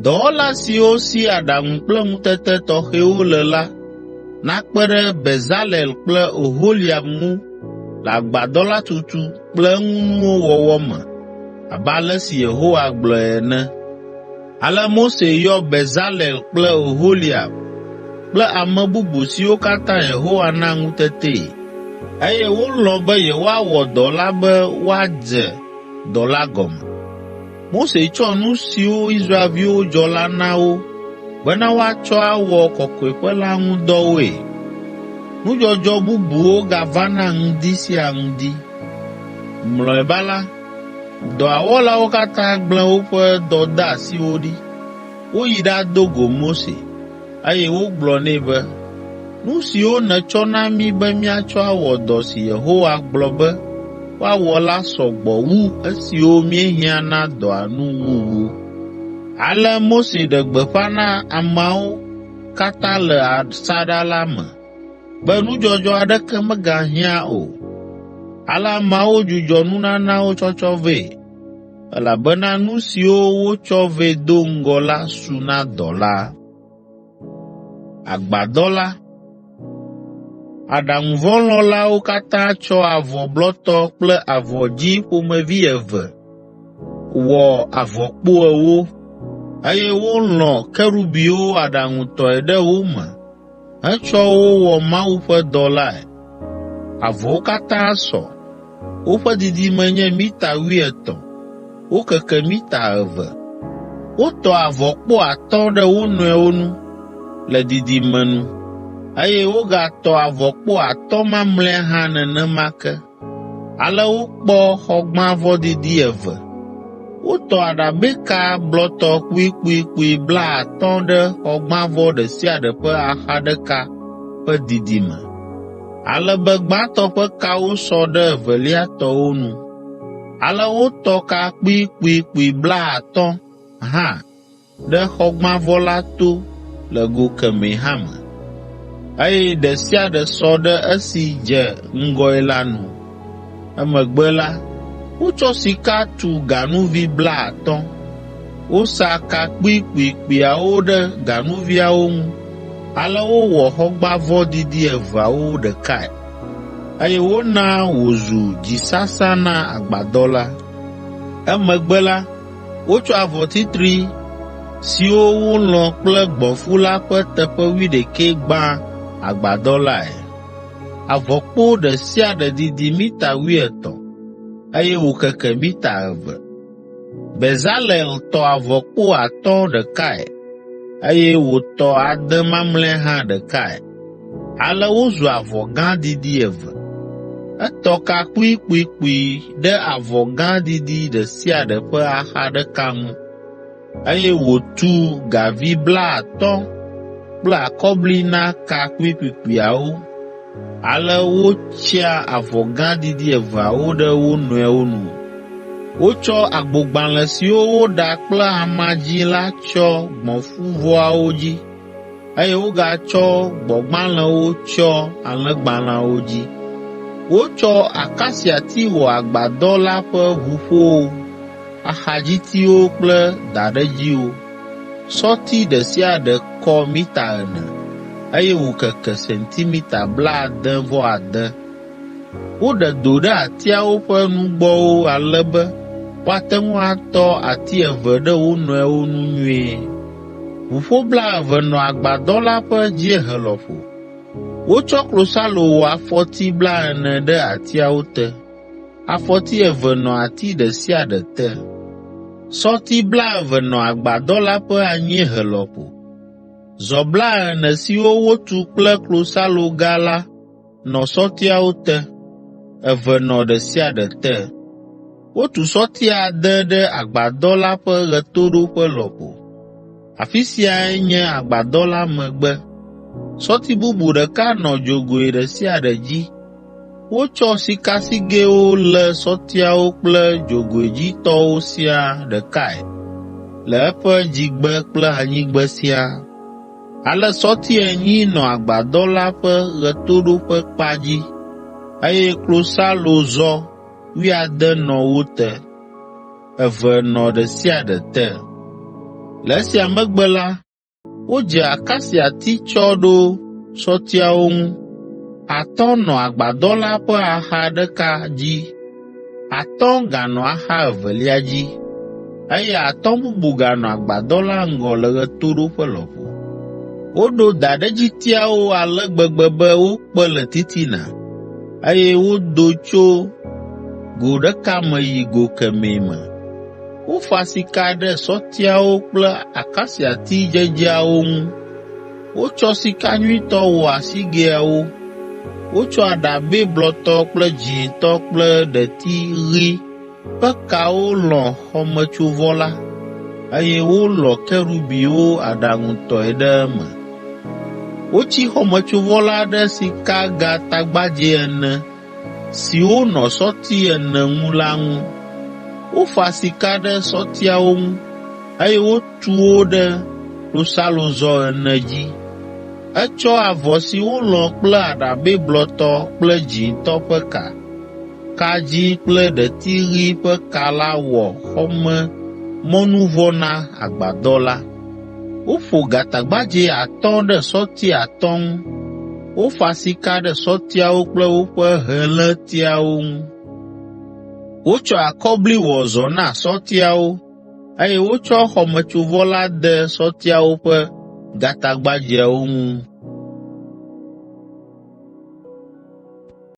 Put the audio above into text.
Dɔwɔla siwo si aɖaŋu kple ŋutete tɔxɛwo le la nakpe ɖe Bezalel kple Oholiab ŋu le agbadɔ la tutu kple eŋunuwo wɔwɔ me abe ale si Yehowa gblɔe ene. Ale Mose yɔ Bezalel kple Oholiab kple ame bubu siwo katã Yehowa na ŋutetee, eye wolɔ̃ be yewoawɔ dɔ la be woadze dɔ la gɔme. Mose tsɔ nu siwo Israelviwo dzɔ la na wo bena woatsɔ awɔ kɔkɔeƒe la ŋu dɔwoe. Nudzɔdzɔ bubuwo gavana ŋdi sia ŋdi. Mlɔeba la, dɔa wɔlawo katã gblẽ woƒe dɔdeasiwo ɖi. Woyi ɖado go Mose, eye wogblɔ nɛ be, “Nu siwo nètsɔ na mí be míatsɔ awɔ dɔ si Yehowa gblɔ be woawɔ la sɔ gbɔ wu esiwo míehiã na dɔa nu wuwu.” Ale Mose ɖe gbeƒã na ameawo katã le asaɖa la me be nudzɔdzɔ aɖeke megahiã o. Ale ameawo dzudzɔ nunanawo tsɔtsɔ vɛ, elabena nu siwo wotsɔ vɛ do ŋgɔ la su na dɔ la. Aɖaŋuvɔlɔ̃lawo katã tsɔ avɔ blɔtɔ kple avɔ dzĩ ƒomevi eve wɔ avɔkpo ewo, eye wolɔ̃ kerubiwo aɖaŋutɔe ɖe wo me hetsɔ wo wɔ Mawu ƒe dɔ lae. Avɔwo katã sɔ; woƒe didime nye mita wuietɔ̃, wokeke mita eve. Wotɔ avɔkpo atɔ̃ ɖe wo nɔewo nu le didime nu, eye wogatɔ avɔkpo atɔ̃ mamlɛa hã nenema ke. Ale wokpɔ xɔgbãvɔ didi eve. Wotɔ aɖabɛka blɔtɔ kpuikpuikpui blaatɔ̃ ɖe xɔgbãvɔ ɖe sia ɖe ƒe axa ɖeka ƒe didime, ale be gbãtɔ ƒe kawo sɔ ɖe evelia tɔwo nu. Ale wotɔ ka kpuikpuikpui blaatɔ̃ hã ɖe xɔgbãvɔ la to le go kemɛ hã me, eye ɖe sia ɖe sɔ ɖe esi dze ŋgɔe la nu. Emegbe la, wotsɔ sika tu ganuvi blaatɔ̃. Wosa ka kpuikpuikpuiawo ɖe ganuviawo ŋu, ale wowɔ xɔgbãvɔ didi eveawo ɖekae, eye wona wòzu dzisasa na agbadɔ la. Emegbe la, wotsɔ avɔ titri siwo wolɔ̃ kple gbɔ̃fu la ƒe teƒe wuiɖekɛ gbã agbadɔ lae. Avɔkpo ɖe sia ɖe didi mita wuietɔ̃, eye wòkeke mita eve. Bezalel tɔ avɔkpo atɔ̃ ɖekae, eye wòtɔ ade mamlɛa hã ɖekae. Ale wozu avɔ gã didi eve. Etɔ ka kpuikpuikpui ɖe avɔ gã didi ɖe sia ɖe ƒe axa ɖeka ŋu, eye wòtu gavi blaatɔ̃ kple akɔbli na ka kpuikpuikpuiawo. Ale wotsia avɔ gã didi eveawo ɖe wo nɔewo nu. Wotsɔ agbogbalẽ siwo woɖa kple ama dzĩ la tsyɔ gbɔ̃fuvɔawo dzi, eye wogatsɔ gbɔ̃gbalẽwo tsyɔ alẽgbalẽawo dzi. Wotsɔ akasiati wɔ agbadɔ la ƒe ʋuƒowo, axadzitiwo kple daɖedziwo. Sɔti ɖe sia ɖe kɔ mita ene, eye wòkeke sentimita blaade-vɔ-ade. Woɖe do ɖe atiawo ƒe nugbɔwo ale be woate ŋu atɔ ati eve ɖe wo nɔewo nu nyuie. Ʋuƒo blaeve nɔ agbadɔ la ƒe dziehe lɔƒo. Wotsɔ klosalo wɔ afɔti blaene ɖe atiawo te. Afɔti eve nɔ ati ɖe sia ɖe te. Sɔti blaeve nɔ agbadɔ la ƒe anyiehe lɔƒo. Zɔ blaene siwo wotu kple klosaloga la nɔ sɔtiawo te, eve nɔ ɖe sia ɖe te. Wotu sɔti ade ɖe agbadɔ la ƒe ɣetoɖoƒe lɔƒo. Afi siae nye agbadɔ la megbe. Sɔti bubu ɖeka nɔ dzogoe ɖe sia ɖe dzi. Wotsɔ sikasigɛwo lé sɔtiawo kple dzogoedzitɔwo siaa ɖekae le eƒe dzigbe kple anyigbe siaa. Ale sɔti enyi nɔ agbadɔ la ƒe ɣetoɖoƒekpa dzi, eye klosalozɔ wuiade nɔ wo te, eve nɔ ɖe sia ɖe te. Le esia megbe la, wodze akasiati tsɔ ɖo sɔtiawo ŋu. Atɔ̃ nɔ agbadɔ la ƒe axa ɖeka dzi, atɔ̃ ganɔ axa evelia dzi, eye atɔ̃ bubu ganɔ agbadɔ la ŋgɔ le ɣetoɖoƒe lɔƒo. Woɖo daɖedzitiawo ale gbegbe be wokpe le titina, eye wodo tso go ɖeka me yi go kemɛ me. Wofa sika ɖe sɔtiawo kple akasiati dzedzeawo ŋu. Wotsɔ sika nyuitɔ wɔ asigɛawo. Wotsɔ aɖabɛ blɔtɔ kple dzĩtɔ kple ɖeti ɣi ƒe kawo lɔ̃ xɔmetsovɔ la, eye wolɔ̃ kerubiwo aɖaŋutɔe ɖe eme. Wotsi xɔmetsovɔ la ɖe sikagatagbadzɛ ene siwo nɔ sɔti ene ŋu la ŋu. Wofa sika ɖe sɔtiawo ŋu, eye wotu wo ɖe klosalozɔ ene dzi. Etsɔ avɔ si wolɔ̃ kple aɖabɛ blɔtɔ kple dzĩtɔ ƒe ka, ka dzĩ kple ɖeti ɣi ƒe ka la wɔ xɔmemɔnuvɔ na agbadɔ la. Woƒo gatagbadzɛ atɔ̃ ɖe sɔti atɔ̃ ŋu. Wofa sika ɖe sɔtiawo kple woƒe helétiawo ŋu. Wotsɔ akɔbli wɔ zɔ na sɔtiawo, eye wotsɔ xɔmetsovɔ la de sɔtiawo ƒe gatagbadzɛawo ŋu.